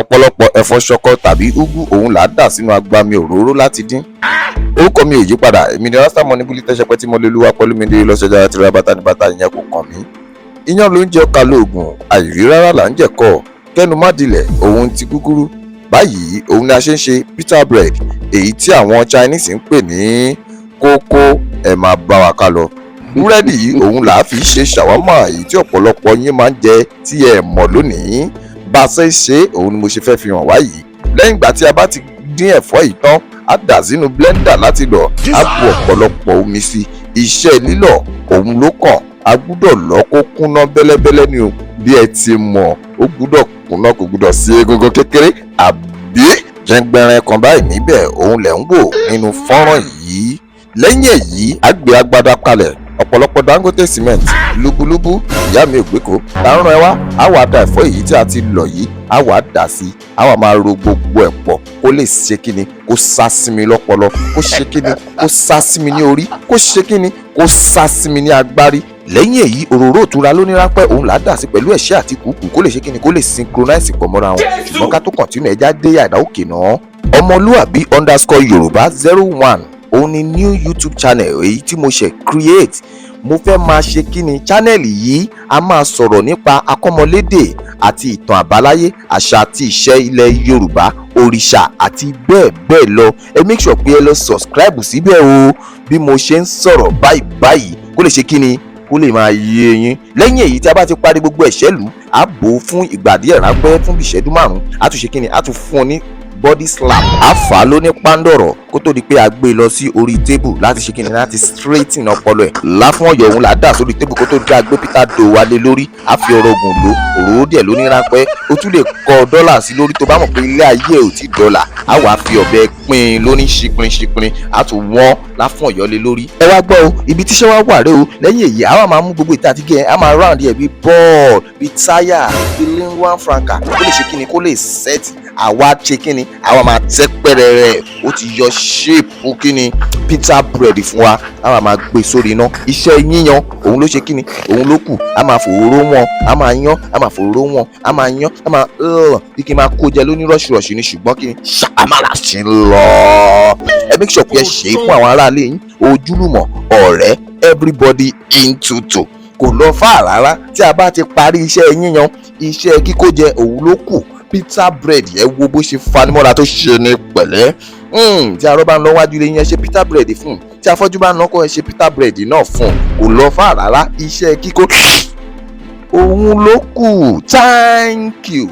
Ọ̀pọ̀lọpọ̀ ẹ̀fọ́ ṣọkọ tàbí úgú òun là á dà sínú agbami òróró láti dín. Orúkọ mi ò yí padà, èmi ni Rasta Money Bully tẹ́sẹ̀pẹ́ tí mo lè lúwa pẹ̀lú mi nílé lọ́sọ̀jà àti rabata ní bàtà ìyẹn kò kàn mí. Iyán ló ń jẹ ọkà lóògùn, àìrí rárá là ń jẹ̀kọ́, kẹ́nu má dilẹ̀ òun ti gúgúrú. Báyìí òun ni a ṣe ń ṣe pita bread, èyí tí àwọn Chinese ń pè ní kókó. Ẹ máa bá wa ká lọ. Búrẹ́dì yìí òun là á fi ṣe ṣàwámà, èyí tí ọ̀pọ̀lọpọ̀ yín máa ń jẹ tí ẹ mọ̀ lónìí. Bá a ṣe ń ṣe òun ni mo ṣe fẹ́ fi hàn wá yìí. Lẹ́yìn ìgbà tí a bá ti dín ẹ̀fọ́ yìí tán, á dà sínú blender láti lọ̀, á bu ọ̀pọ̀lọpọ̀ omi sí i. Iṣẹ́ lílọ̀ òun ló kàn. A gbúdọ̀ lọ̀ kó kúnná bẹ́lẹ́bẹ́lẹ́ ni o. Bí ẹ ti mọ̀, ó gbúdọ̀ kúnná, kò gbúdọ̀ sí egungun kékeré àbí jẹ́ngbẹ̀rẹ̀ kan báyìí níbẹ̀. Òun lẹ̀ ń wò nínú fọ́nrán yìí. Lẹ́yìn èyí, á gbé agbada kalẹ̀, ọ̀pọ̀lọpọ̀ Dangote cement, lúbúlúbú ìyá mi ò gbé kó láàárọ̀ ẹ wá. Á wàá da ẹ̀fọ́ èyí tí a ti lọ̀ yìí, á wàá dà sí i, á wàá máa ro gbogbo ẹ̀ pọ̀ kó lè ṣe kíni, kó sá sí mi lọ́pọlọ, kó ṣe kíni, kó sá sí mi ní orí, kó ṣe kíni, kó sá sí mi ní agbárí. Lẹ́yìn èyí, òróró òtura lóní ráńpẹ́ òun là á dà sí pẹ̀lú ẹ̀ṣẹ́ àti kùkù kó lè ṣe kíni, kó lè synchronize pọ̀ mọ́ra wọn. Ṣùgbọ́n ká tó continue, ẹja dé yàrá òkè náà. Ọmọlúàbí_Yorùbá 01 òun ni new YouTube channel èyí tí mo ṣe create. Mo fẹ́ máa ṣe kíni, channel yìí, a máa sọ̀rọ̀ nípa akọ́mọlédè àti ìtàn àbáláyé, àṣà àti ìṣe ilẹ̀ Yorùbá, òrìṣà àti bẹ́ẹ̀ bẹ́ẹ̀ lọ. Ẹ make sure pé ẹ lọ subscribe síbẹ̀ o. Bí mo ṣe ń sọ̀rọ̀ báyìí báyìí, kó lè ṣe kíni, kó lè máa yé yín. Lẹ́yìn èyí, tí a bá ti parí gbogbo ẹ̀ṣẹ́ lù, á bò ó fún ìgbà díẹ̀ ráńpẹ́, fún bí ìṣẹ́jú 5. Á tún ṣe kíni, á tún fún un ní body slap, á fà á lóní pàǹdọ̀rọ̀ kó tó di pé a gbé e lọ sí orí table láti ṣe kíni, láti straighten ọpọlọ ẹ̀. Láfún ọ̀yọ́ òun là á dà sórí table kó tó di pé a gbé pita dough wa lé lórí. Á fi ọrọ̀gùn lò, òróró díẹ̀ lóní ráńpẹ́. Ó tún lè kọ dọ́là sí lórí tó bá mọ̀ pé ilé ayé ò tí dọ́là. Á wàá fi ọ̀bẹ pín in lóní ṣípin ṣípin, á tún wọ́n láfún ọ̀yọ́ lé lórí. Ẹ wá gbọ́ o, ibi tíṣẹ́ wá wà rẹ o. Lẹ́yìn èyí, àwa máa mú gbogbo ìta àti gẹ̀, á máa round ẹ̀ bí ball, bí táyà, bí lingua franca, kó lè ṣe kíni, kó lè set. Àwa ṣe kíni, àwa máa tẹ́ pẹ́rẹ́rẹ́. Ó ti yọ shape kíni, pita bread fún wa. Àwa máa gbé sórí iná. Iṣẹ́ yíyan òun ló ṣe kíni, òun ló kù. A máa fòróró wọn, a máa yan, a máa fòróró wọn, a máa yan, a máa bí kí n máa kó jẹ lóní rọ̀ṣirọ̀ṣi ni. Ṣùgbọ́n kí ni ṣàmàlà ṣe ń lọ, ẹ make sure pé ẹ ṣe é fún àwọn aráalé yín, ojúlùmọ̀, ọ̀rẹ́, everybody in toto. Kò lọ fà rárá. Tí a bá ti parí iṣẹ́ yíyan, iṣẹ́ kíkó jẹ òun ló kù. Pita bread, ẹ wo bó ṣe fanimọ́ra tó ṣe ní pẹ̀lẹ́. Tí arọ́ bá ń lọ wájú ilé yẹn, ṣe pita bread fún un. Tí afọ́jú bá ń lọ kọ́, ẹ ṣe pita bread náà fún un. Kò lọ fà rárá. Iṣẹ́ kíkó òun ló kù. Thank you.